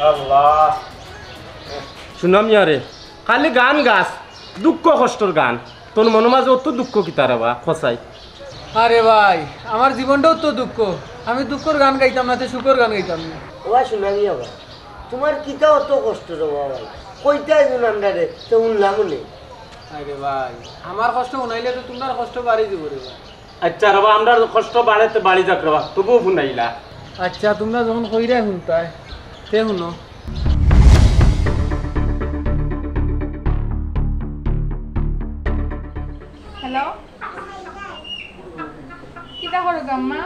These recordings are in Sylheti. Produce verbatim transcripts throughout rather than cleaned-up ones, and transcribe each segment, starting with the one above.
আল্লাহ। সুনামিয়ারে, খালি গান গাস, দুঃখ কষ্টর গান। তোর মনো মাঝে অত দুঃখ কিতা রে বা, কছাই? আরে ভাই, আমার জীবনটাউ তো দুঃখ। আমি দুঃখর গান গাইতাম না, তে সুখর গান গাইতাম না। ও ভাই, সুনামিয়া বা, তুমার কিতা অত কষ্ট রে বা ভাই? কইতায় নি আমরারে, তে হুনলাম নে। আরে ভাই, আমার কষ্ট হুনাইলে তো তুমরার কষ্ট বাড়ি যাইবো রে ভাই। আইচ্ছা রে বা, আমরার কষ্ট বাড়ে তে বাড়ি যাউক রে বা, তবুও হুনাইলা। আইচ্ছা, তুমরা যখন কইরায় হুনতায়, তে হুনো। হ্যালো, কিতা করো গো আম্মা?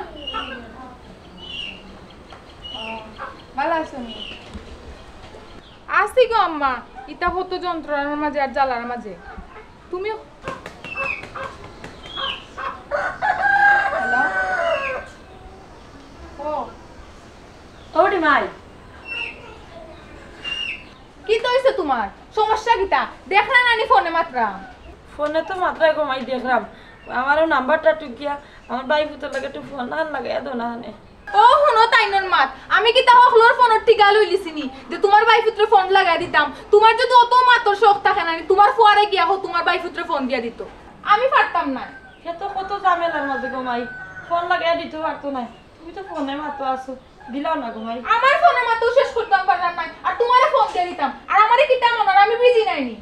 ও, ভালা আছো নি? আছি গো আম্মা, ইতা কত যন্ত্রণার মাঝে আর জ্বালার মাঝে। তুমি হ্যালো? ও। ও রে মাই। কিতা অইছে তুমার? সমস্যা কিতা? দেখরায় না নি ফোনে মাতরাম। ফোনে তো মাতরায় গো মাই, দেখরাম। আমারও নাম্বারটা টুকিয়া, আমার ভাই পুতর লগে একটু ফোন লাগাইয়া দেও না নে। ও হুনো তাইনর মাত, আমি কিতা হকলর ফোনর টিকা লইলিছি নি যে তুমার ভাইফুতরে ফোন লাগাই দিতাম? তুমার যদি অত মাতর শখ থাকে না নি, তুমার ফুয়ারে গিয়া কও তুমার ভাইফুতরে ফোন দিয়া দিতো। আমি পারতাম না। হে তো কত ঝামেলার মাঝে গো মাই, ফোন লাগাই দিতে পারতো না। তুমি তো ফোনে মাতো আছো, দিলাও না গো মাই। আমার ফোনে মাতো শেষ করতাম পারলাম না, আর তুমারে ফোন দিয়া দিতাম, আর আমারে কিতা মনো অয় আমি বিজি নায় নি?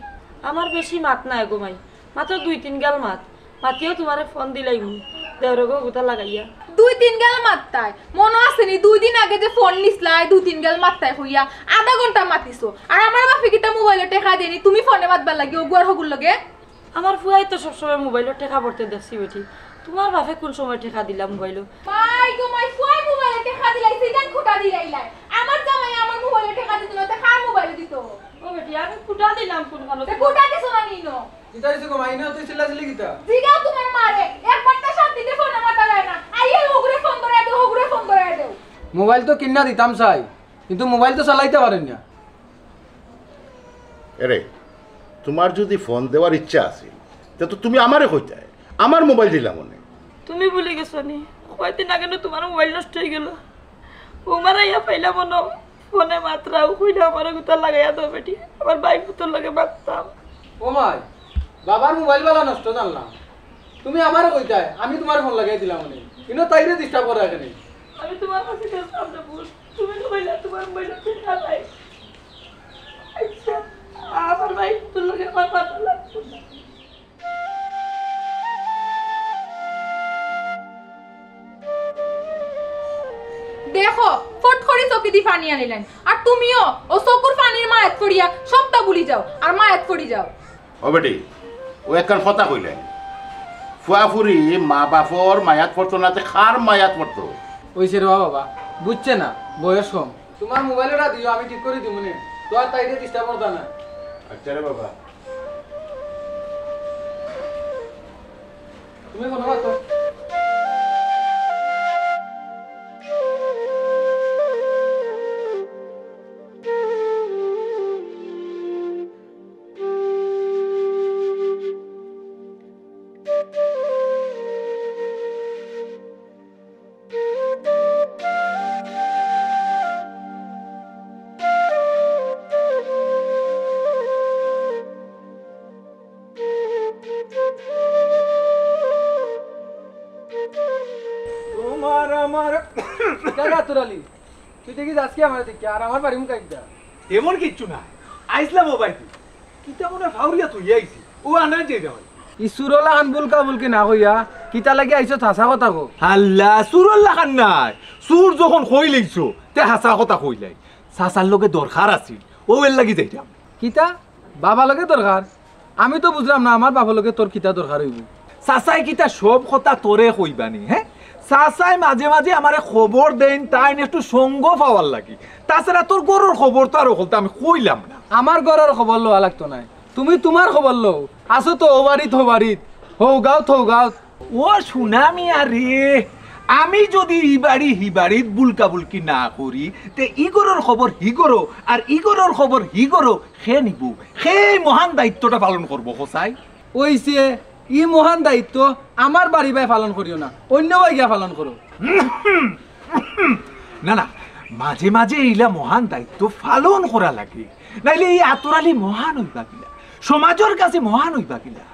আমার বেশি মাত নাই গো মাই, মাত্র দুই তিন গাল মাত। মাতিও তুমারে ফোন দিলাইমু, দেওরে গো গুতা লাগাইয়া। দুই তিন গাল মাততায়, মনো আছে নি? দুই দিন আগে যে ফোন নিছলায়, দুই তিন গাল মাততায় কইয়া, আধা ঘন্টা মাতিছো। আর আমার বাপে কিতা মোবাইলো টেকা দেয় নি, তুমি ফোনে মাতবার লাগি অগুয়ার হগুর লগে? আমার ফুয়ায় তো সবসময় মোবাইলো টেকা ভরতে দেখছি বেটি, তুমার বাপে কুন সময় টেকা দিলা মোবাইলো? মাই গো মাই, ফুয়ায় মোবাইলো টেকা দিলাইছে, ইখান খুটা দিলাইলায়। আমার জামাই আমার মোবাইলো টেকা দিতো না, তে কার মোবাইলো দিতো? ও বেটি, আমি খুটা দিলাম কুন কালো? তে খুটা দিছো না নি ইনো? কিতা অইছে গো মাই, ইনো তুই চিল্লাচিল্লি কিতা? জিগাও তুমার মারে, একবারটা শান্তিতে ফোনে মাতা যায় না। আইয়া হগুরে ফোন ধরাই দেও, হগুরে ফোন ধরাই দেও। মোবাইল তো কিনা দিতাম চাই, কিন্তু মোবাইল তো চালাইতা পারইন না। এরে, তুমার যুদি ফোন দেওয়ার ইচ্ছা আছিল, তে তো তুমি আমারে কইতায়, আমার মোবাইল দিলাম অনে। তুমি ভুলি গেছো নি, কয়দিন আগে না তুমার মোবাইল নষ্ট অইগেলো। উমার আইয়া পাইলাম অনো, ফোনে মাতরাও, কইলা আমারে গুতা লাগাইয়া দেও বেটি, আমার ভাইফুতর লগে মাততাম। ও মাই, বাবার মোবাইল বালা নষ্ট জানলাম, তুমি আমারে কইতায়, আমি তুমার ফোন লাগাই দিলাম অনে। ইনো তাইরে ডিস্টার্ব করা কেনে? আমি তুমার কাছে গেছিলাম রে পুত, তুমি তো কইলা তুমার মোবাইলো টেকা নাই। আইচ্ছা, আমার ভাইফুতর লগে আমার মাতা লাগতো না। দেখো, ফট করি চউখেদি পানি আনিলাইন। আর তুমিও অউ চউখর পানির মায়াত পড়িয়া সবতা ভুলি যাও, আর মায়াত পড়ি যাও। ও বেটি, অউ একখান কথা কইলাইন, ফুয়া ফুরি মা বাপর মায়াত পড়তো না, তে কার মায়াত পড়তো? অইছে রে বাবা, বুঝছে না, বয়স কম। তুমার মোবাইল ওটা দিও, আমি ঠিক করি দিমু নে। তো আর তাইরে ডিস্টার্ব করতা না। আইচ্ছা রে বাবা। তুমি ফোন মাতো। তুমার আমার জাগা তুরালি। তুই দেখি যাস কি আমার দিকে, আর আমার বাড়ি মুখাইদ্দা? তেমন কিচ্ছু না, আইছলাম ও বাড়িত। কিতা মনে ফাউরিয়া তুই আইছি? ও আনার যে দেওয়াল। ই সুরলা খান বুলকা বুলকি না কইয়া, কিতা লাগি আইছো হাছা কথা কও। হাল্লা, সুরলা খান নায়। সুর যখন কইলাইছো, তে হাছা কথা কইলাই। চাচার লগে দরকার আছিল, ও এর লাগি যাইতাম। কিতা? বাবা লগে দরকার? আমি তো বুঝলাম না, আমার বাপর লগে তোর কিতা দরকার অইবো? চাচায় কিতা সব কথা তোরে কইবা নি, হে? চাচায় মাঝে মাঝে আমারে খবর দেইন, তাইন একটু সঙ্গ পাওয়ার লাগি। তাছাড়া তোর ঘরর খবর তো আর হকলতা আমি কইলাম না। আমার ঘরর খবর লওয়া লাগতো নায়, তুমি তুমার খবর লও। আছো তো ও বাড়িত, হো বাড়িত, হউ গাঁওত, হউ গাঁওত। ও সুনামিয়া রে, আমি যুদি ই বাড়ি হি বাড়িত বুলকা বুলকি না করি, তে ই ঘরর খবর হি ঘরো, আর ই ঘরর খবর হি ঘরো, কে নিবো? কে ই মহান দায়িত্বটা পালন করবো, কছাই? অইছে, ই মহান দায়িত্ব আমার বাড়ি বায় পালন করিও না, অইন্য বায় গিয়া পালন করো। না, না, মাঝে মাঝে ইলা মহান দায়িত্ব পালন করা লাগে, নাইলে এই আতর আলী মহান অইবা কিলা, সমাজর কাছে মহান অইবা কিলা?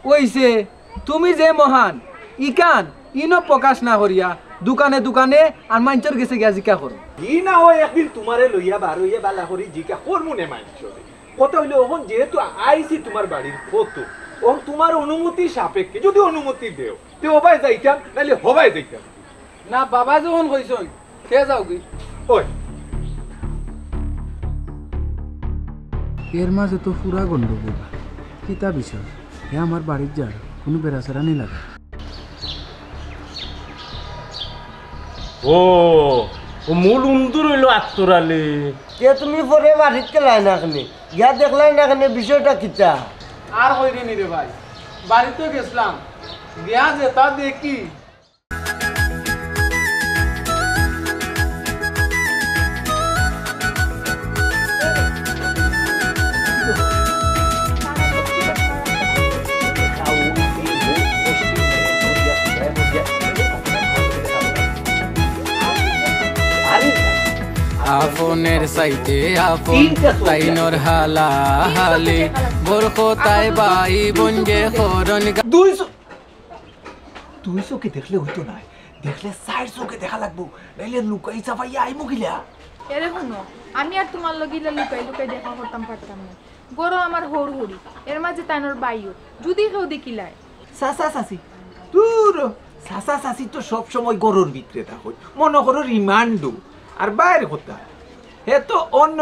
অইছে, তুমি যে মহান, ইখান ইনো প্রকাশ না করিয়া দোকানে দোকানে আর মাইনষর গেছে গিয়া জিকা করো। ই না অয় একদিন তুমারে লইয়া বার অইয়া বালা করি জিকা করমু নে মাইনষরে। কথা অইলো, অখন যেহেতু আইছি তুমার বাড়ির ফটো, অখন তুমার অনুমতি সাপেক্ষে যদি অনুমতি দেও, তে হবায় যাইতাম, নাইলে হবায় যাইতাম। না, বাবা যখন কইছইন, তে যাওগি। ওই। এর মাঝে তো পুরা গন্ডগোল। কিতা বিষয়? হে আমার বাড়িত যার, কুনু বেড়াছেড়া নি লাগা। ও, ও মূল উন্দুর অইলো আতর আলী। তে তুমি পরে বাড়িত গেলায় না কেনে? গিয়া দেখলায় না কেনে বিষয়টা কিতা? আর কইরে নি রে ভাই, বাড়িত তো গেছলাম, গিয়া যেতা দেখি। আপনের চাইতে আপন, তাইনর হালাহালি, বরকতায় ভাই বইনরে করইন গা- দুই চো-, দুই চোখে দেখলে অইতো নায়, দেখলে চাইর চোখে দেখা লাগবো, নাইলে লুকাই চাপাইয়া আইমু কিলা? এরে হুনো, আমি আর তুমার লগে ইলা লুকাই লুকাই দেখা করতাম পারতাম না। ঘরো আমার হউর হউরি, এর মাঝে তাইনর ভাইও, যুদি কেউ দেখিলায়। চাচা চাচি, দুরো, চাচা চাচি তো সব সময় ঘরর ভিতরে থাকইন, মনো করো রিমান্ডো, আর বাইর কথা। হে তো অন্য,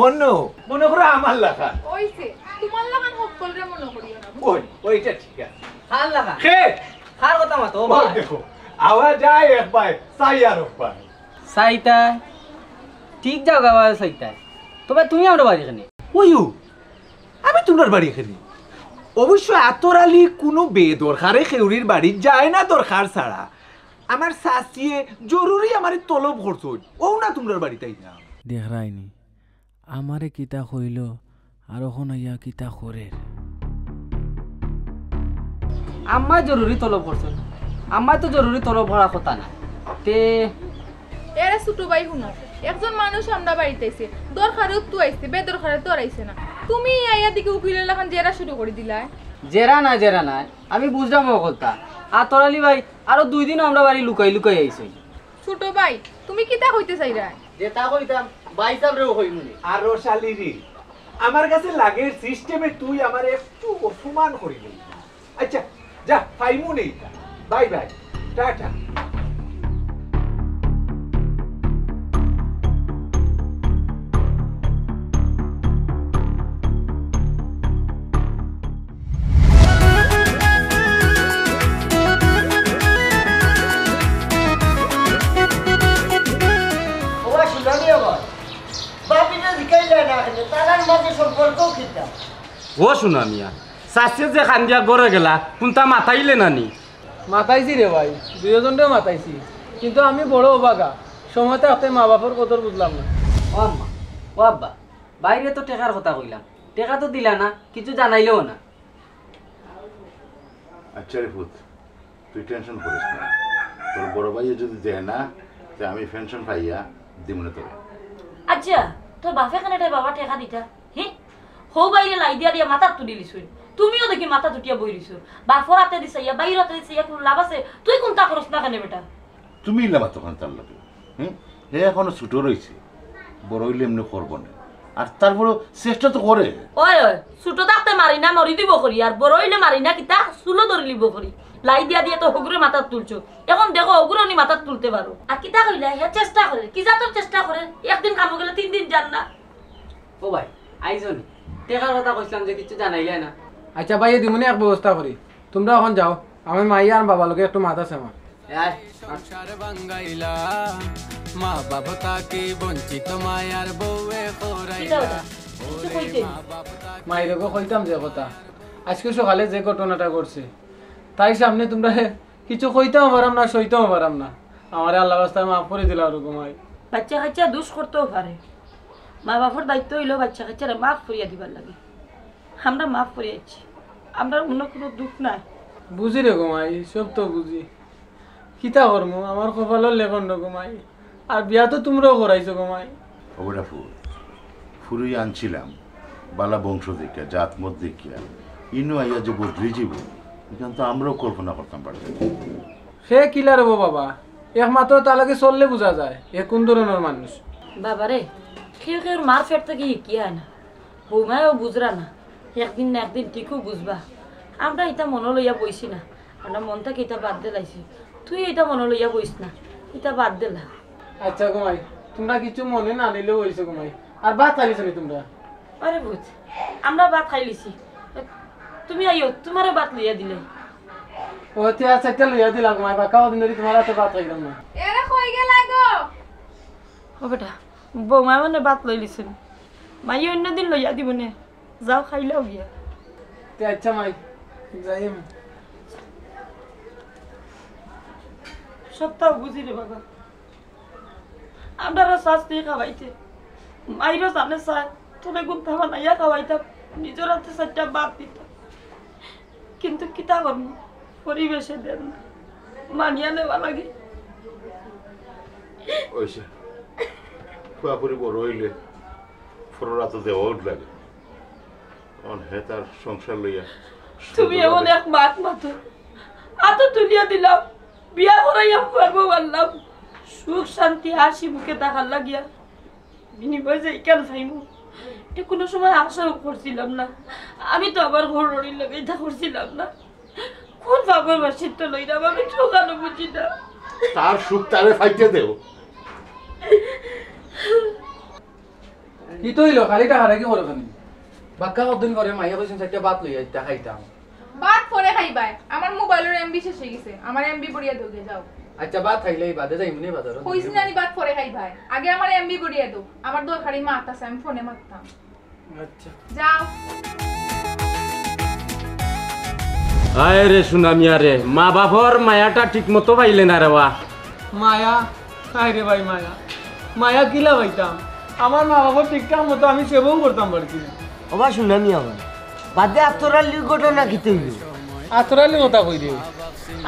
অন্য, মনো করো আমার লাখান। অইছে, তুমার লাখান হক্কলরে মনো করিও না, বুঝছো? ওই, ওইটা ঠিক আছে। কার লাখান? কে? কার কথা মাতো, ও ওই ভাই? দেখো, আওয়া যায় একবার, চাই আর একবার। চাইতায়, ঠিক জাগাবায় চাইতায়। তবে তুমি আমরার বাড়ি কেনে? ওইও, আমি তুমরার বাড়ি কেনে? অবশ্য আতর আলী কুনু বেদরকারে কেউরির বাড়িত যায় না দরকার ছাড়া। আমার চাচিয়ে জরুরি আমারে তলব করছইন, অউ না তুমরার বাড়িত আইলাম। দেখরায়নি, আমারে কিতা কইলো, আর অখন আইয়া কিতা করের। আম্মায় জরুরি তলব করছইন, আম্মায় তো জরুরি তলব করার কথা না। তে এরে ছোট ভাই হুনো, একজন মানুষ আমরার বাড়িত আইছে, দরকারে তো আইছে, বেদরকারে তো আর আইছে না। তুমি আইয়া দেখি উকিলর লাখান জেরা শুরু করি দিলায়। জেরা না, জেরা না, আমি বুঝলাম অউ কথা। আতর আলী ভাই আরো দুই দিনও আমরার বাড়ি লুকাই লুকাই আইছে। ছোট ভাই, তুমি কিতা কইতে চাইরায়? যেতা কইতাম, ভাইসাবরেও কইমুনি। আর রোশালি রে, আমার কাছে লাগের সিস্টেমে তুই আমারে একটু অপমান করিলি। আচ্ছা, যা, পাইমুনি। Bye bye, tata. ওবা, শুনানি আমার। বাপিরে জিকাইলা না কেনে, তারার মাঝে সম্পর্ক কিতা? ও শুনানিয়া, চাচিয়ে যে কান্দিয়া ঘরে গেলা, কুনতা মাতাইলে না নি? মাতাইছি রে ভাই, দুইওজনরে মাতাইছি, কিন্তু আমি বড় অবাগা, সময় থাকতে মা বাপর কদর বুঝলাম না। ও আম্মা, ও আব্বা, বাইরে তো টেকার কথা কইলাম, টেকা তো দিলা না, কিছু জানাইলেও না। আচ্ছা রে পুত, তুই টেনশন করিস না, তোর বড় ভাইয়ে যদি দেয় না, তে আমি পেনশন পাইয়া দিমুনে তোরে। আচ্ছা, তোর বাপে কেনে রে বাবা টেকা দিতা? হি? হউ বাইরে লাই দিয়া দিয়া মাথাত তুলি লিছুন। তুমিও দেখি মাথাত উঠিয়া বই রইছো। বাপর আতেদি চাইয়া, বাইর আতেদি চাইয়া কুনু লাভ আছে? তুই কুনতা করস না কেনে বেটা? তুমি ইলা মাতো কেনে তার লগে? হুম? হে এখনো ছোট রইছে, বড় অইলে এমনে করবো না। আর তারপরেও চেষ্টা তো করে। ওই, ওই, ছোট থাকতে মারি না মরি দিব করি, আর বড় অইলে মারি না কিতা চুলো ধরি লিব করি। লাই দিয়া দিয়া তো হগুরে মাথাত তুলছো, এখন দেখো হগুরে নি মাথাত তুলতে পারো। আর কিতা কইলা, হে চেষ্টা করে, কি জাতর চেষ্টা করে? একদিন কামো গেলে তিন দিন যার না। ও ভাই, আইজনি টেকার কথা কইছিলাম যে কিছু জানাইলে না। আচ্ছা ভাই, এ দিমুনে এক ব্যবস্থা করি, তুমরা এখন যাও, আমি মাইয়া আর বাবার লগে একটু মাত আছে আমার। এ আয়। সংসার ভাঙ্গাইলা, মা বাপ থাকি বঞ্চিত মায়ার বউয়ে কিতা করাইলা। কথা? কিছু কইতে? মাইরে গো, কইতাম যে কথা, আজকে সকালে যে ঘটনাটা ঘটছে, তাই সামনে তুমরা কিছু কইতাম পারাম না, সইতাম পারাম না। আমারে আল্লাহ রাস্তায় মাফ করি দিলা আর গো মাই। বাচ্চা কাচ্চা দুষ করতেও পারে, মা বাপর দায়িত্ব অইলো বাচ্চা কাচ্চারে মাফ করিয়া দিবার লাগি। আমরা মাফ করিয়া দিছি, আমরার অন্য কুনু দুখ নাই। বুঝি রে গো মাই, সব তো বুঝি। কিতা করমু, আমার কপালর লেখন রে গো মাই। আর বিয়া তো তুমরাও করাইছো গো মাই। ও বেটা ফুল, ফুরুই আনছিলাম, বালা বংশ দেখিয়া, জাত মত দেখিয়া, ইনো আইয়া যে বদলি যাইবো, ইখান তো আমরাও কল্পনা করতাম পারতাম না। হে কিলা রে বাবা, একমাত্র তার লগে চললে বুঝা যায়, এ কোন ধরনর মানুষ। বাবারে, কেউ কেউর মার পেট থাকি হিকিয়া আয় না। বৌমায়ও বুঝরা না, একদিন না একদিন ঠিকউ বুঝবা। আমরা ইতা মনো লইয়া বইছি না, আমরা মন থাকি ইতা বাদ দিলাইছি। তুই ইতা মনো লইয়া বইস না, ইতা বাদ দিলা। আচ্ছা গো মাই, তুমরা কিচ্ছু মনো না নিলেও অইছে গো মাই। আর ভাত খাইলিছো নি তুমরা? আরে বুঝ, আমরা ভাত খাইলিছি। তুমি আইও, তুমারে ভাত লইয়া দিলাই। ও, তে আচ্ছা, একটা লইয়া দিলাম গো মাই, বাক্কা কদিন ধরি তুমার আতো ভাত খাইলাম না। এরে কই গেলা গো? ও বেটা, বৌমায় মানে ভাত লইলিছইন। মাইয়ে অইন্য দিন লইয়া দিবো নে। যাও, খাইলাও গিয়া। তে আচ্ছা মাই, যাই আমি। সবতাউ বুঝি রে বাবা। আমরারে শাস্তি খাওয়াইতে, মাইরও জানে চায়, তোরে গুন্তা বানাইয়া খাওয়াইতাম, নিজর আতে চাইরটা ভাত দিতাম। কিন্তু কিতা করমু, পরিবেশে দেন না, মানিয়া নেওয়া লাগে। অইছে, ফুয়াফুরি বড় অইলে পরর আতো দেওয়াউ লাগে। অন হে তার সংসার লইয়া তুমি সুন্দর এমন ভাবে এক মাত মাতো, আতো তুলিয়া দিলাম, বিয়া করাইয়া ফুয়ার বউ আনলাম, সুখ শান্তি হাসি মুখে থাকার লাগিয়া। বিনিময়ে যে ইখান পাইমু, ইটা কুনু সময় আশাও করছিলাম না। আমি তো আমার ঘরর লগে ইতা করছিলাম না। কোন পাপর প্রায়শ্চিত্ত লইলাম আমি, ঠকানো বুঝি না। তার সুখ তারে পাইতে দেও। কিতা অইলো? খালি টাকা রাখি করো কেনে? বাক্কা কদিন পরে মাইয়ে কইছইন চাইরটা ভাত লইয়া আইতা খাইতাম। ভাত পরে খাইবায়, আমার মোবাইলর এমবি শেষ অইগেছে, আমার এমবি ভরিয়া দেও গিয়া, যাও। আচ্ছা, ভাত খাইলে বাদে যাইমু নে বাজারো। কইছি না নি ভাত পরে খাইবায়, আগে আমার এমবি ভরিয়া দেও, আমার দরকারি মাত আছে, আমি ফোনে মাততাম। আচ্ছা। যাও। আয় রে সুনামিয়া রে, মা বাপর মায়াটা ঠিক মতো পাইলে না রে বা। মায়া? আয় রে ভাই মায়া, মায়া কিলা পাইতাম? আমার মা বাপর ঠিকঠাক মতো আমি সেবাও করতাম পারছি না। ওবা সুনামিয়া ভাই, বাদে আতর আলীর ঘটনা কিতা অইলো? আতর আলীর কথা কই রে,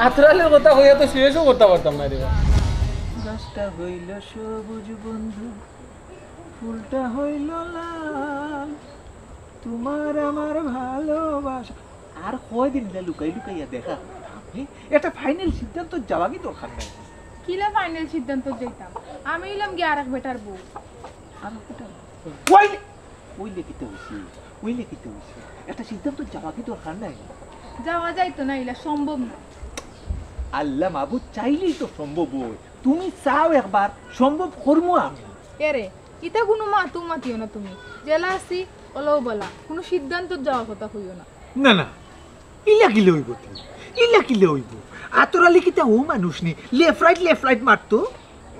আতর আলীর কথা কইয়া তো শেষও করতাম পারতাম না রে বা। গাছটা হইল সবুজ বন্ধু, ফুলটা হইল লাল, তোমার আমার ভালোবাসা। আর কয়দিন ইলা লুকাই লুকাইয়া দেখা করতাম? হে, একটা ফাইনাল সিদ্ধান্ত যাওয়া কি দরকার নাই? কিলা ফাইনাল সিদ্ধান্ত যাইতাম? আমি অইলাম গিয়া আরেক বেটার বউ। আরেক বেটার বউ? অইলে কিতা অইছে? অইলে কিতা অইছে? একটা সিদ্ধান্ত যাওয়া কি দরকার নাই? যাওয়া যাইতো না, ইলা সম্ভব না। আল্লাহ মাবুদ চাইলেই তো সম্ভব অয়। তুমি চাও একবার, সম্ভব করমু আমি। এরে, ইতা কুনু মাতউ মাতিও না তুমি। যেলা আছি, অলাউ বালা। কুনু সিদ্ধান্তত যাওয়ার কথা কইও না। না, না, ইলা কিলা অইবো তুমি? ইলা কিলা অইবো? আতর আলী কিতা অউ মানুষ নি? Left right, left right মারতো।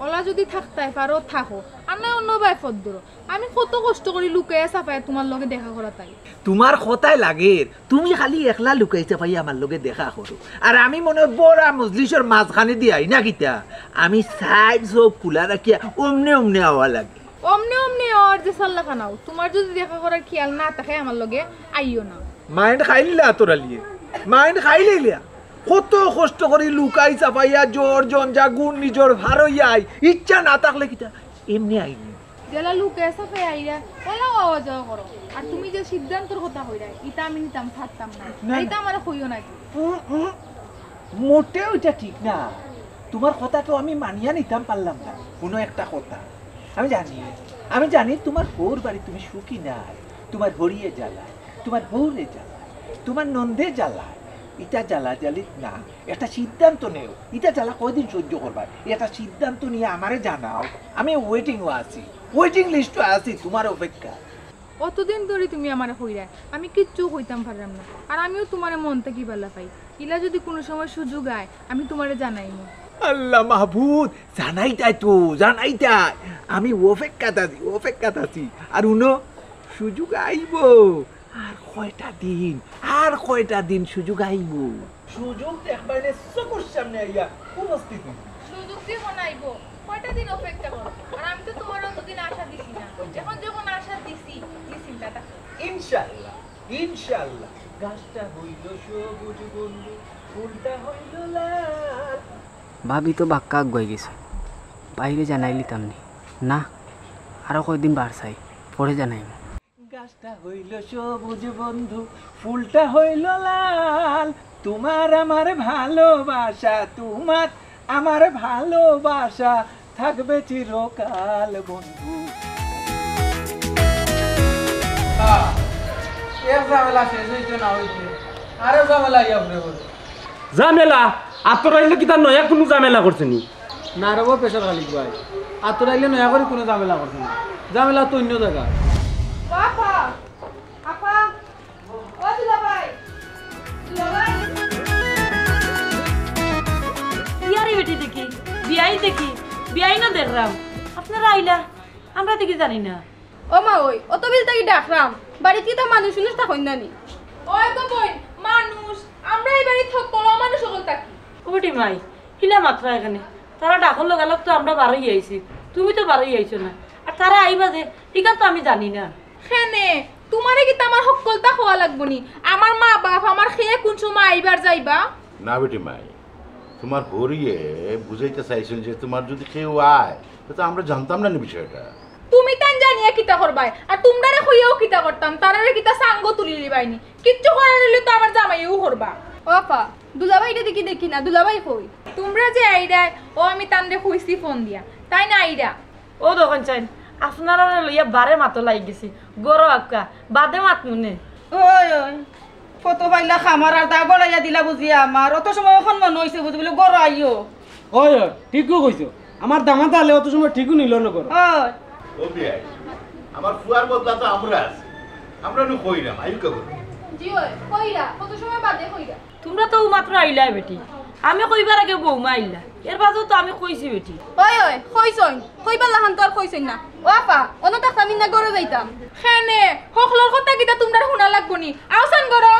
অলা যুদি থাকতায় পারো, থাকো। আর নায় অন্য বায় পথ ধরো। আমি কত কষ্ট করি লুকাইয়া চাপাইয়া তুমার লগে দেখা করাত আই। তুমার কথায় লাগের, তুমি খালি একলা লুকাই চাপাইয়া আমার লগে দেখা করো। আর আমি মনো অয় বড়া মজলিসর মাঝখানেদি আই না কিতা? আমি সাইড চউখ খুলা রাখিয়া অমনে অমনে আওয়া লাগে। অমনে অমনে অর যে সাল্লা খানাও, তুমার যুদি দেখা করার খিয়াল না থাকে আমার লগে, আইও না। মাইন্ড খাইলিলা আতর আলীয়ে, মাইন্ড খাইলিলা। কত কষ্ট করি লুকাই চাপাইয়া জ্বর জঞ্জা গুণ নিজর ভারইয়া আই, ইচ্ছা না থাকলে কিতা এমনে আইনি। যেলা লুকাই চাপাই আইরা, অলাউ আওয়া যাওয়া করো। আর তুমি যে সিদ্ধান্তর কথা কইরায়, ইতা আমি নিতাম পারতাম না। না, ইতা না। আমারে কইও না। উম, উম, মোটেউ ইটা ঠিক না। তুমার কথা তো আমি মানিয়া নিতাম পারলাম না। হুনো একটা কথা, আমি জানি, আমি জানি তুমার বউর বাড়ি তুমি সুখী নায়, তুমার হড়িয়ে জ্বালায়, তুমার বউরে জ্বালায়, তুমার নন্দে জ্বালায়। ইটা জ্বালাজালি না, একটা সিদ্ধান্ত নেও। ইটা জ্বালা কয়দিন সহ্য করবায়? একটা সিদ্ধান্ত নিয়া আমারে জানাও। আমি ওয়েটিংও আছি, ওয়েটিং লিস্টও আছি তুমার অপেক্ষা। অতদিন ধরি তুমি আমারে কইরায়, আমি কিচ্ছু কইতাম পাররাম না। আর আমিও তুমারে মন থাকি বালা পাই। ইলা যুদি কুনু সময় সুযোগ আয়, আমি তুমারে জানাইমু। আল্লাহ মাবুদ, জানাইতায় তো, জানাইতায়। আমি অপেক্ষাত আছি, অপেক্ষাত আছি। আর হুনো, সুযোগ আইবো। আর কয়টা দিন, আর কয়টা দিন সুযোগ আইবো। সুযোগ দেখবায়নে চকুর সামনে আইয়া উপস্থিত অইবো। সুযোগ যে অখন আইবো, কয়টা দিন অপেক্ষা করো। আর আমি তো তুমারে অতদিন আশা দিছি না। অখন যখন আশা দিছি, ই চিন্তাটা করো। ইনশাআল্লাহ, ইনশাআল্লাহ। গাছটা হইল সবুজ বন্ধু, ফুলটা হইল লাল। ভাবি তো বাক্কা আগুয়াই গেছে। বাইরে জানাইলিতাম নি। না, আরো কয়দিন বার চাই, পরে জানাইমু। গাছটা হইল সবুজ বন্ধু, ফুলটা হইল লাল, তোমার আমার ভালোবাসা, তোমার আমার ভালোবাসা থাকবে চিরকাল বন্ধু। আহ, এক ঝামেলা শেষ হইতে না হইতে আরো ঝামেলা আইয়া পড়ে বলে। ঝামেলা? আতর আইলে কিতা নয়া কুনু ঝামেলা করছে নি? না রে বা পেশার খালিক ভাই, আতর আইলে নয়া করি কুনু ঝামেলা করছে না। ঝামেলা তো অন্য জাগা। ও আপা, আপা, ও দুলাভাই, দুলাভাই। ইয়ারে বেটি দেখি, বিয়াই দেখি, বিয়াই না দেখরাম। আপনারা আইলা, আমরা দেখি জানি না। ও মা, ওই অত বিল থাকি ডাকরাম, বাড়িত কিতা মানুষ উনুষ থাকইন না নি? ওই গো বইন, মানুষ, আমরা এই বাড়িত হকল মানুষ হকল থাকি। ও বেটি মাই, হিলা মাতরা এখানে, তারা ডাকর লগালগ তো আমরা বারই আইছি, তুমি তো বারই আইছো না। আর তারা আইবা যে, ইখান তো আমি জানি না। কেনে, তুমারে কিতা আমার হকলতা কওয়া লাগবো নি? আমার মা বাপ, আমার কে কুন সময় আইবার যাইবা? না বেটি মাই, তুমার হরিয়ে বুঝাইতে চাইছইন যে তুমার যদি কেউ আয়, তে তো আমরা জানতাম না নি বিষয়টা। তুমি তান জানিয়া কিতা করবায়? আর তুমরারে কইয়াও কিতা করতাম? তারারে কিতা সাঙ্গ তুলি লিবায়নি? কিচ্ছু করার অইলে তো আমার জামাইয়েও করবা। ও আপা, দুলাভাইরে দেখি, দেখি না, দুলাভাই কই? তুমরা যে আইরায়, ও আমি তানরে কইছি ফোন দিয়া, তাইন আইরা। ও দোকান চাইন, আপনারারে লইয়া বারে মাতো লাগি গেছি, গরো আক্কা, বাদে মাতমুনে। ওই, ওই, কত পাইলা খামার আর দা গড়াইয়া দিলা বুঝিয়া আমার, অত সময় অখন মনো অইছে বুঝি বলে গরো আইও। ওই, ওই, ঠিকউ কইছো, আমার দামান্দ আলে অত সময় ঠিকউ নিল না গরো। ওই। ও বিয়াই, আমার ফুয়ার বদলা তো আমরা আছি, আমরা নু কইরাম, আইউক্কা গরো। জি ওই, কইরা, কত সময় বাদে কইরা। তুমরা তো মাত্র আইলায় বেটি, আমি কইবার আগে বৌমা আইলা, এর বাদেও তো আমি কইছি বেটি। ওই, ওই, কইছইন, কইবার লাখান তো আর কইছইন না। ও আপা, অনো থাকতাম না, গরো যাইতাম। কেনে, হকলর কথা কিতা তুমরার হুনা লাগবো নি? আওছান গরো।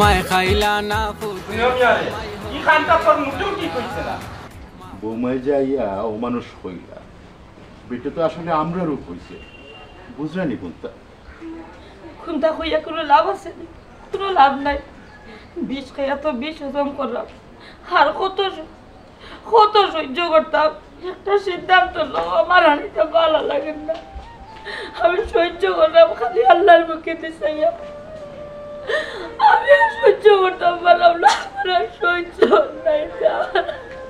মায় খাইলা না ফুতে। ই খানটা তোর মুখেও ঠিক হইছে না। বৌমায় যাইয়া অমানুষ কইলা। বেটা তো আসলে আমরারও কইছে। বুঝরানি কুনতা? কুনতা কইয়া কুনু লাভ আছে নি? কুনু লাভ নাই। বিষ খাইয়া তো বিষ হজম করলাম। আর কত স-, কত সহ্য করতাম? একটা সিদ্ধান্ত লও, আমার আর ইতা ভালা লাগের না। আমি সহ্য করলাম, খালি আল্লার মুখেদি চাইয়া। আমি আর সহ্য করতাম পারলাম না, আমার আর সহ্য নাই।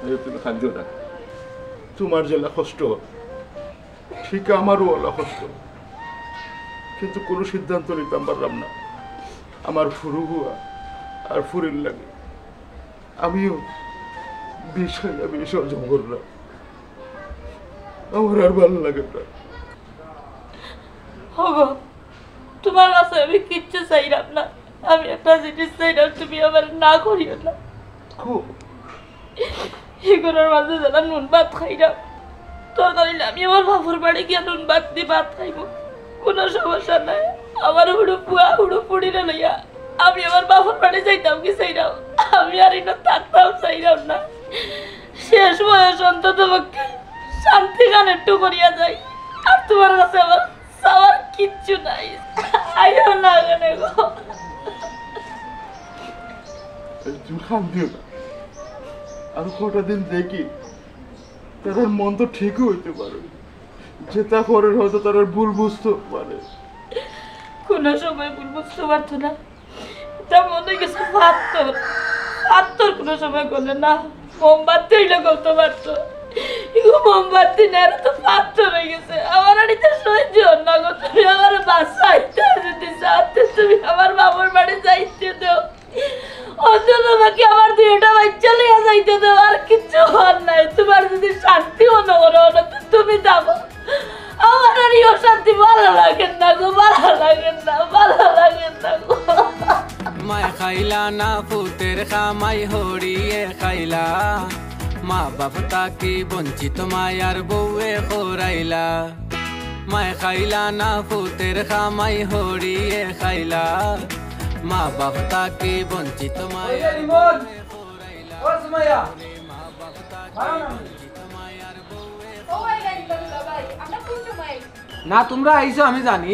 এ, তুমি কান্দিও না। তুমার যেলা কষ্ট, ঠিক আমারও অলা কষ্ট, কিন্তু কুনু সিদ্ধান্ত নিতাম পারলাম না। আমার ফুরু ফুয়া আর ফুরির লাগি আমিও বিষ খাইয়া বিষ হজম করলাম। আমার আর ভালা লাগের না। ওগো, তুমার কাছে আমি কিচ্ছু চাইরাম না, আমি একটা জিনিস চাইরাম, তুমি আমারে না করিও না। খুব ই ঘরর মাঝে যেলা নুন ভাত খাইরাম, দরকার অইলে আমি আমার বাপর বাড়ি গিয়া নুন ভাত দি ভাত খাইমু, কুনু সমস্যা নাই। আমার হুরু ফুয়া, হুরু ফুড়িরে লইয়া আমি আমার বাপর বাড়ি যাইতাম কি চাইরাম, আমি আর ইনো থাকতাম চাইরাম না। শেষ বয়স অন্তত পক্ষে শান্তি খান একটু করিয়া যাই। আর তুমার কাছে আমার চাওয়ার কিচ্ছু নাই, আইও না কেনে গো। তুমি কান্দিও না, আর কটা দিন দেখি, তারার মন তো ঠিকউ অইতে পারে, যেতা করের হয়তো তারার ভুল বুঝতেও পারে। কুনু সময় ভুল বুঝতো পারতো না, ইতা মনো অইগেছে পাত্থর, পাত্থর কুনু সময় গলে না। মোমবাতি অইলে গলতো পারতো, ইগু মোমবাতি না, ইটা তো পাত্থর অইগেছে। আমার আর ইতা সহ্য অর না গো, তুমি আমারে বাঁচাইতায় যদি চাও তে তুমি আমার বাপর বাড়ি যাইতে দেও। অন্তত পক্ষে আমার দুইটা বাইচ্চা লইয়া যাইতে দেও, আর কিচ্ছু অর নাই। তুমার যদি শান্তি মনো করো, অনো তো তুমি থাকো। আমার আর ই অশান্তি ভালা লাগের না গো, ভালা লাগের না, ভালা লাগের না গো। মায় খাইলা না ফুতের কামাই হরিয়ে খাইলা, মা বাপ থাকি বঞ্চিত মায়ার বউয়ে খোরাইলা। মায় খাইলা না ফুতের কামাই হরিয়ে খাইলা, মা বাপ থাকি বঞ্চিত মায়ার বউয়ে খোরাইলা। ও সুমাইয়া, বারো না। ও ভাই, ভাই, ভাই, ভাই, আমরা কোন সময়? না, তুমরা আইছো আমি জানি,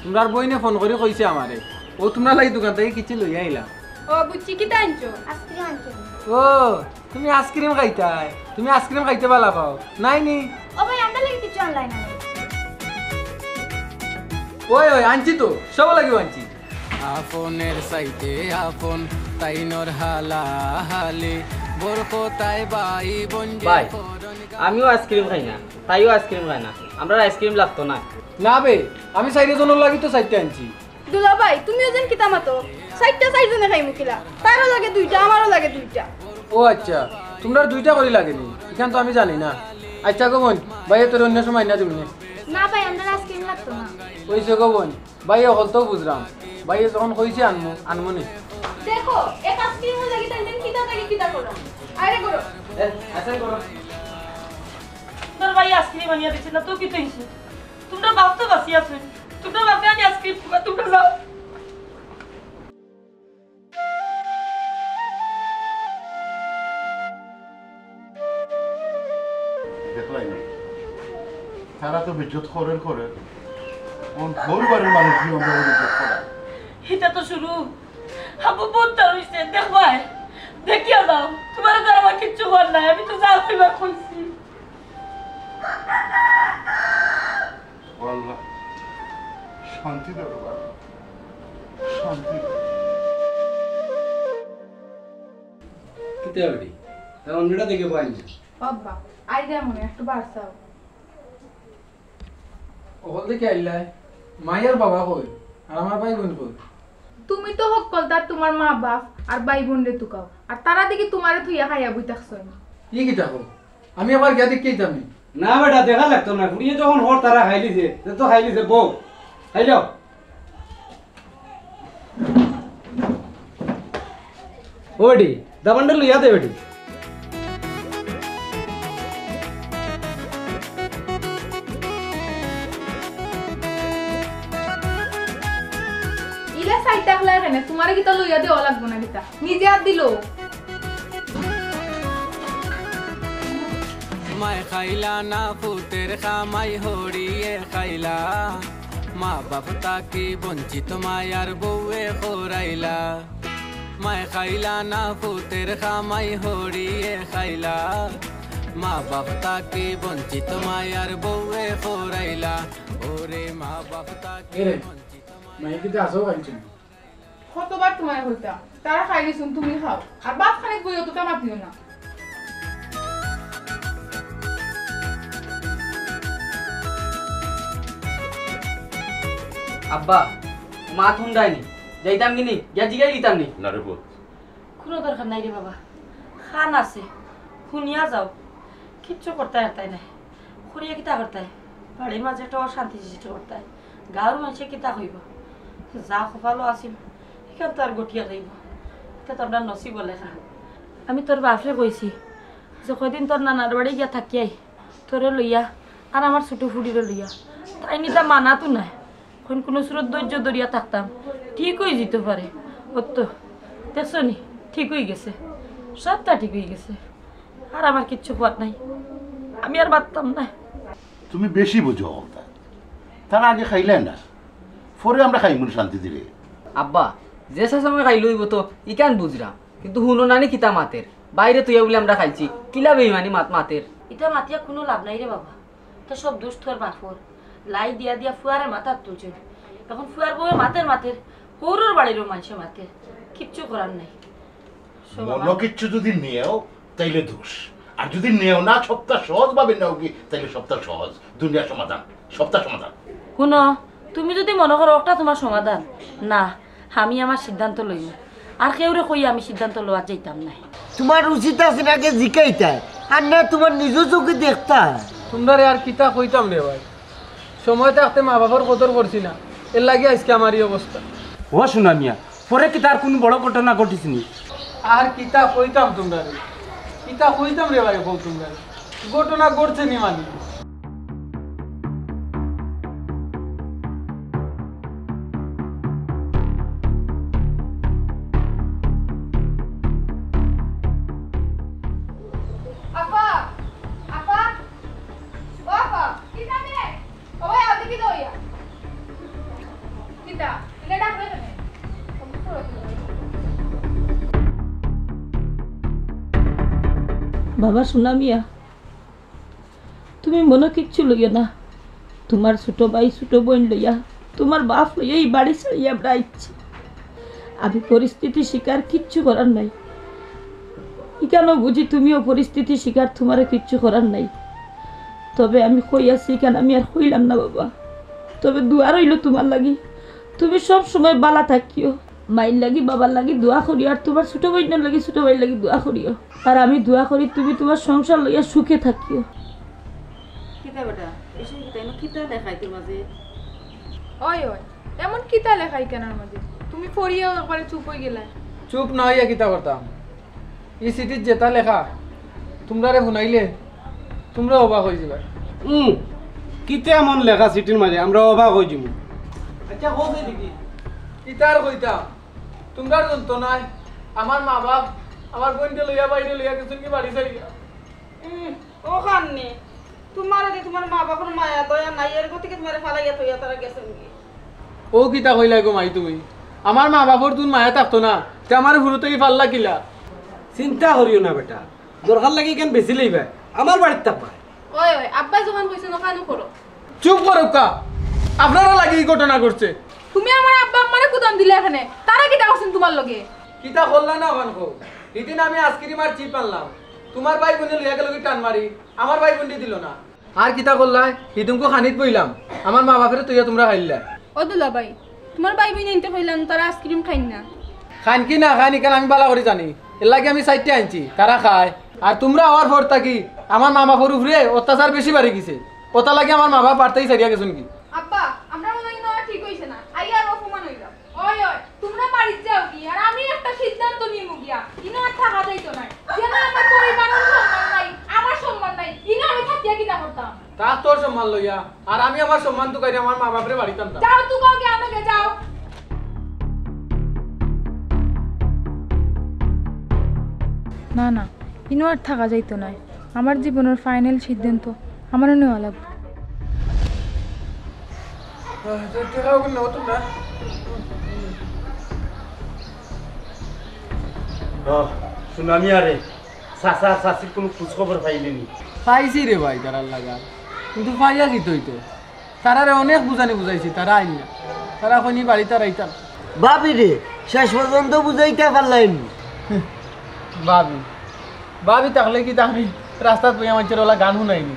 তুমরার বইনে ফোন করি কইছে আমারে, অউ তুমরার লাগি দোকান থাকি কিচ্ছু লইয়া আইলাম। ও বুঝছি, কিতা আনছো? আইসক্রিম আনছি। ও, তুমি আইসক্রিম খাইতায়? তুমি আইসক্রিম খাইতে ভালা পাও, নায় নি? ও ভাই, আমরার লাগি কিচ্ছু আনলায় না। ওই, ওই, আনছি তো, সব লাগিও আনছি। আপনর চাইতে আপন, তাইনর হালাহালি, বরকতায় ভাই বন্ধু ভাই, আমিও আইসক্রিম খাই না, তাইও আইসক্রিম খায় না, আমরার আইসক্রিম লাগতো না। না বে, আমি চাইরজনর লাগি তো চাইরটা আনছি। দুলাভাই, তুমিও যেন কিতা মাতো, চাইরটা চাইরজনে খাইমু কিলা? তারও লাগে দুইটা, আমারও লাগে দুইটা। ও আচ্ছা, তুমরার দুইটা করি লাগে নি? ইখান তো আমি জানি না। আচ্ছা গো বইন, ভাইয়ে তোরে অন্য সময় আইনা দিমু নে। না ভাই, আমরার আইসক্রিম লাগতো না। অইছে গো বইন, ভাইয়ে হকলতাউ বুঝরাম। ভাইয়ে যখন কইছে আনমু, আনমু নে। দেখো, এক আইসক্রিমর লাগি তাইন তাইন কিতা থাকি কিতা করো। আরে করো। এ, আচ্ছা করো। তোর ভাই আইসক্রিম আনিয়া দিছে না, তো কিতা অইছে? তুমরার বাপ তো বাঁচি আছে, তুমরার বাপে আনি আইসক্রিম দিবা, তুমরা যাও। দেখলায় নি? তারা তো বেইজ্জত করের করের। অখন হউর বাড়ির মানুষ দিয়া আমরারে বেইজ্জত করায়। ইটা তো শুরু। আব্বা, বউত তা অইছে, দেখবায়। দেখিয়া যাও, তুমার তো আমার কিচ্ছু করার নাই, আমি তো যা কইবার কইছি। ও আল্লাহ, শান্তি দাও বাবা, শান্তি দাও। কিতা বেটি? তা অন্যটা দেখি পাইন না। আব্বা, আই দে মনে একটু বাড়ছাও। অখন দেখি আইলায়, মাই আর বাবা কই? আর আমার ভাই বইন কই? তুমি তো হকলতা তুমার মা বাপ আর ভাই বইনরে তুকাও, আর তারা দেখি তুমারে থইয়া খাইয়া বই থাকছইন। ই কিতা কও? আমি আবার গিয়া দেখি আইতাম নি। না বেটা, দেখা লাগতো না। ফুড়িয়ে যখন হর তারা খাইলিছে, তে তো খাইলিছে, বউ। খাইলো। ও বেটি, দাবানটা লইয়া দে বেটি। ইলা চাইতা খলা কেনে? তুমারে কিতা লইয়া দেওয়া লাগবো না কিতা? নিজে আত দিলো। মায় খাইলা না ফুতের কামাই হরিয়ে খাইলা, মা বাপ তাকি বঞ্চিত মায়ার বউয়ে খরাইলা। মায় খাইলা না ফুতের কামাই হরিয়ে খাইলা, মা বাপ তাকি বঞ্চিত মায়ার বউয়ে খরাইলা। ওরে মা বাপ তাকি এরে, বঞ্চিত মায়া কিতা আছো খাইছো? কতবার তুমারে কইতাম, তারা খাইলিছইন, তুমি খাও। আর ভাত খানিত বই অতটা মাতিও না। আব্বা, মা হুনরায় নি, যাইতাম কিনি, গিয়া জিগাই দিতাম নি। না রে পুত। কুনু দরকার নাই রে বাবা, কান আছে, হুনিয়া যাও। কিচ্ছু করতায় পারতায় নায়। করিয়া কিতা করতায়? বাড়ির মাঝে একটা অশান্তি সৃষ্টি করতায়। গাঁওর মানষে কিতা কইবো? যা কপালো আছিল, ইখান তো আর ঘটিয়া যাইবো। ইটা তো আমরার নসিবো লেখা। আমি তোর বাপরে কইছি যে কয়দিন তোর নানার বাড়ি গিয়া থাকিয়াই, তোরে লইয়া আর আমার ছোট ফুড়িরে লইয়া। তাইন ইতা মানাত নায়। অখন কুনু সুরত ধৈর্য ধরিয়া থাকতাম, ঠিক অইযিতো পারে। অতো দেখছো নি, ঠিক অইগেছে, সবটা ঠিক অইগেছে। আর আমার কিচ্ছু কওয়ার নাই, আমি আর মাততাম নায়। তুমি বেশি বুঝো অতা। তারা আগে খাইলায় না, পরে আমরা খাইমু শান্তি দিলে। আব্বা, যে সময় খাইলে অইবো তো ইখান বুঝরাম, কিন্তু হুনো না নি কিতা মাতের, বাইরে তুইয়া বুলে আমরা খাইছি, কিলা বেইমানি মাত মাতের। ইতা মাতিয়া কুনু লাভ নাই রে বাবা। তে সব দুষ তোর বাপর। লাই দিয়া দিয়া ফুয়ারে মাথাত তুলছইন। অখন ফুয়ার বউয়ে মাতের মাতের, হউরর বাড়িরও মানষে মাতের। কিচ্ছু করার নাই। শোনো মনো মা। কিচ্ছু যুদি নেও, তাইলে দুষ। আর যুদি নেও না, সবটা সহজভাবে নেও কি, তাইলে সবটা সহজ। দুনিয়ার সমাধান, সবটা সমাধান। হুনো, তুমি যুদি মনো করো অটা তুমার সমাধান, না, আমি আমার সিদ্ধান্ত লইমু। আর কেউরে কইয়া আমি সিদ্ধান্ত লওয়াত যাইতাম নায়। তুমার উচিত আছিল আগে জিকাইতায়, আর না তুমার নিজর চউখে দেখতায়। তুমরারে আর কিতা কইতাম রে ভাই, সময় থাকতে মা বাপর কদর করছি না, এরলাগি আইজকে আমার ই অবস্থা। ও সোনা মিয়া, পরে কিতা আর কুনু বড় ঘটনা ঘটিছে নি? আর কিতা কইতাম তুমরারে, কিতা কইতাম রে ভাই, কও তুমরারে। ঘটনা ঘটছে নি মানে? আফা, আফা, ও আফা, কিতা রে? ও ভাই, আও দেখি তো ইয়া। বাবা সোনা মিয়া, তুমি মনো কিচ্ছু লইও না। তুমার ছোট ভাই, ছোট বইন লইয়া, তুমার বাপ লইয়া ই বাড়ি ছাড়িয়া আমরা আইছি। আমি পরিস্থিতির শিকার, কিচ্ছু করার নাই। ইখানও বুঝি তুমিও পরিস্থিতির শিকার, তুমারও কিচ্ছু করার নাই। তবে আমি কই আছি ইখান আমি আর কইলাম না বাবা। তবে দোয়া রইলো তুমার লাগি, তুমি সব সময় বালা থাকিও। মাইর লাগি, বাবার লাগি দোয়া করিও, আর তুমার ছোট বইনর লাগি, ছোট ভাইর লাগি দোয়া করিও। আর আমি দোয়া করি তুমি তুমার সংসার লইয়া সুখে থাকিও। কিতা বেটা, এসব কিতা, এনো কিতা লেখা ইতার মাঝে? ওই, ওই, এমন কিতা লেখা ইখানর মাঝে? তুমি পড়িয়া একবারে চুপ অই গেলায়। চুপ না অইয়া কিতা করতাম? ই চিঠিত যেতা লেখা, তুমরারে হুনাইলে তুমরা অবাক অই যিবায়। হুম, কিতা এমন লেখা চিঠির মাঝে, আমরা অবাক অই যিমু। আচ্ছা, কও দেখি, কিতা আর কইতাম? তুমরার যন্ত্রণায় আমার মা বাপ আমার বইনরে লইয়া বাইরে লইয়া গেছইন গি বাড়ি ছাড়িয়া। উম, অখান নি। তুমার যে তুমার মা বাপর মায়া দয়া নাই, এর গতিকে তুমারে ফালাইয়া থইয়া তারা গেছইন গি। ও কিতা কইলায় গো মাই তুমি? আমার মা বাপর তুন মায়া থাকতো না, তে আমারে হুরু থাকি ফাললা কিলা? চিন্তা করিও না বেটা, দরকার লাগে ইখান বেচি লইবায়, আমার বাড়িত থাকবায়। ওই, ওই, আব্বায় যখন কইছইন অখানউ করো। চুপ করউক্কা, আপনারার লাগি ই ঘটনা ঘটছে। তুমি আমার আব্বা আম্মারে কুদাম দিলায় কেনে, তারা কিতা করছইন তুমার লগে? কিতা করলা না অখান কও। হিদিন আমি আইসক্রিম আর চিপ আনলাম, তুমার ভাই বইনে লইয়া গেলো গি টান মারি, আমার ভাই বইনরে দিলো না। আর কিতা করলায়, হিদিনকু খানিত বইলাম, আমার মা বাপরে থইয়া তুমরা খাইলায়। ও দুলাভাই, তুমার ভাই বইনে আনতে কইলাম, তারা আইসক্রিম খাইন না। খাইন কি না খাইন ইখান আমি বালা করি জানি, এরলাগি আমি চাইরটা আনছি, তারা খায়। আর তুমরা আওয়ার পর থাকি আমার মা বাপর উপরে অত্যাচার বেশি বাড়ি গেছে, অতার লাগি আমার মা বাপ বাড়ি থাকি ছাড়িয়া গেছইন গি। আব্বা, আমরার মনো অয় ইনো আর ঠিক অইছে না, আইয়া আর অপমান অইলাম। ওই, ওই, তুমরা বাড়িত যাও গি, আর আমি একটা সিদ্ধান্ত নিমু গিয়া। ইনো আর থাকা যাইতো নায়। যেন আমার পরিবারর সম্মান নাই, আমার সম্মান নাই, ইনো আমি থাকিয়া কিতা করতাম? তা তোর সম্মান লইয়া, আর আমি আমার সম্মান তুকাইয়া আমার মা বাপরে বাড়িত আনতাম। যাও, তুকাও গিয়া, আনো গিয়া, যাও। না, না, ইনো আর থাকা যাইতো নায়। আমার জীবনর ফাইনাল সিদ্ধান্ত আমারও নেওয়া লাগবো। আহ, তো টেকা ওগুন নেও তো না। ও, সোনা মিয়া রে, চাচা চাচির কুনু খোঁজ খবর পাইলে নি? পাইছি রে ভাই, তারার লাগা। কিন্তু পাইয়া কিতা অইতো? তারারে অনেক বুঝানি বুঝাইছি, তারা আইন না। তারা কইন ই বাড়িত আর আইতাম। ভাবি রে, শেষ পর্যন্ত বুঝাইতা পারলায় নি। ভাবি, ভাবি থাকলে কিতা আমি রাস্তাত বইয়া মানষরে অলা গান হুনাই নি?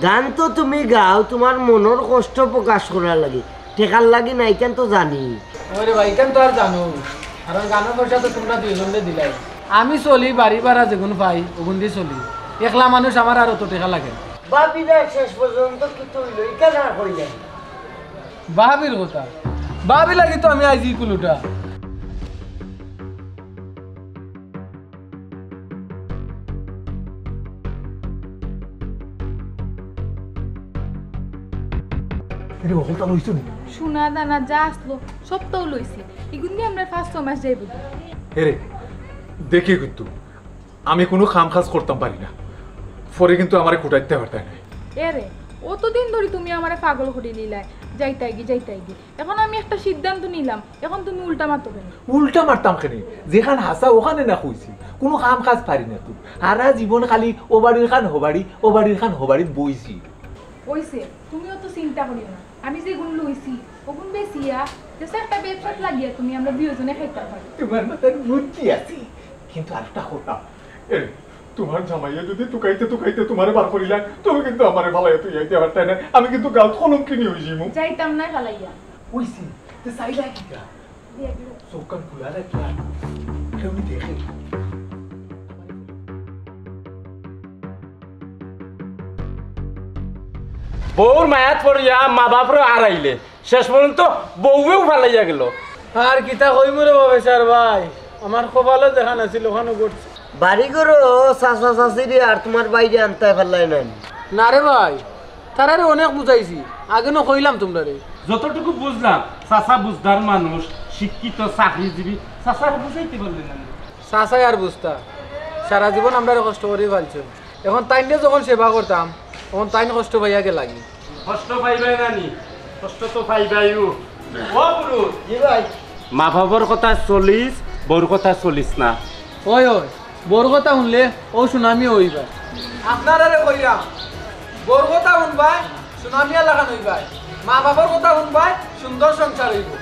গান তো তুমি গাও, তুমার মনর কষ্ট প্রকাশ করার লাগি, টেকার লাগি না, ইখান তো জানি। ওরে ভাই, ইখান তো আর জানো, কারণ গানর পয়সা তো তুমরা দুইজনে দিলায়। আমি চলি, বাড়ি ভাড়া যেগুন পাই, ওগুন দি চলি। একলা মানুষ, আমার আর অত টেকা লাগে না। ভাবিরা শেষ পর্যন্ত কিতা অইলো, ইখান আর কইলায় না। ভাবির কথা, ভাবি লাগি তো আমি আইছি কুলুটা। এরে, হকলতা লইছো নি? সোনা দানা যা আছলো, সবতাউ লইছি। ইগুন দি আমরার পাঁচ ছয় মাস যাইবো। এরে, দেখি কিন্তু, আমি কুনু কাম কাজ করতাম পারি না, পরে কিন্তু আমারে কুটাইতে পারতায় নায়। এরে, অতদিন ধরি তুমি আমারে পাগল করিলিলায়, যাইতায়গি, যাইতায়গি। এখন আমি একটা সিদ্ধান্ত নিলাম, এখন তুমি উল্টা মাতো কেনে? উল্টা মারতাম কেনে? যেখান হাছা ওখানে না কইছি। কুনু কাম কাজ পারি না তো। হারা জীবন খালি ও বাড়ির খান হো বাড়ি, ও বাড়ির খান হো বাড়িত বইছি। অইছে, তুমি অত চিন্তা করিও না। আমি যেগুন লইছি, ওগুন বেচিয়া, যেছা একটা ব্যবসাত লাগিয়া তুমি আমরা দুইওজনে খাইতাম পারি। তুমার মাথাত বুদ্ধি আছে, কিন্তু আরেকটা কথা, এ, তুমার জামাইয়ে যুদি তুকাইতে তুকাইতে তুমারে বার করিলায়, তুমি কিন্তু আমারে ফালাইয়া থইয়া যাইতায় পারতায় নায়। আমি কিন্তু গাউত কলঙ্কিনী অইযিমু। যাইতাম নায় ফালাইয়া। অইছে, তে চাইলায় কিতা? চউখ কান খুলা রাখিয়া কেউ নি দেখে। বউর মায়াত পড়িয়া মা বাপরে হারাইলে, শেষ পর্যন্ত বউয়েও ফালাইয়া গেল। আর কিতা কইমু রে বাবেশ্বর ভাই, আমার কপালো যেখান আছিল ওখানো ঘটছে। বাড়ি ঘরো চাচা চাচিরে আর তুমার ভাইরে আনতায় পারলায় না নি? না রে ভাই, তারারে অনেক বুঝাইছি, আগে নু কইলাম তুমরারে। যতটুকু বুঝলাম, চাচা বুঝদার মানুষ, শিক্ষিত, চাকরিজীবী, চাচারে বুঝাইতে পারলে না। চাচায় আর বুঝতা, সারা জীবন আমরারে কষ্ট করি পালছইন। এখন তাইনরে যখন সেবা করতাম, তখন তাইন কষ্ট পাইয়া গেলাগি। কষ্ট পাইবায় না নি? কষ্ট তো পাইবায়উ। ও গুরু। জি ভাই। মা বাপর কথা চলিস, বউর কথা চলিস না। ওই, ওই, বউর কথা হুনলে অউ সুনামিও অইবায়। আপনারারে কইরাম, বউর কথা হুনবায়, সুনামিয়া লাখান অইবায়। মা-বাফর কথা হুনবায়, সুন্দর সংসার অইবো।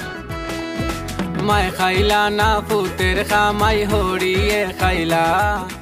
মায় খাইলা না ফুতের খামাই হরিয়ে খাইলা।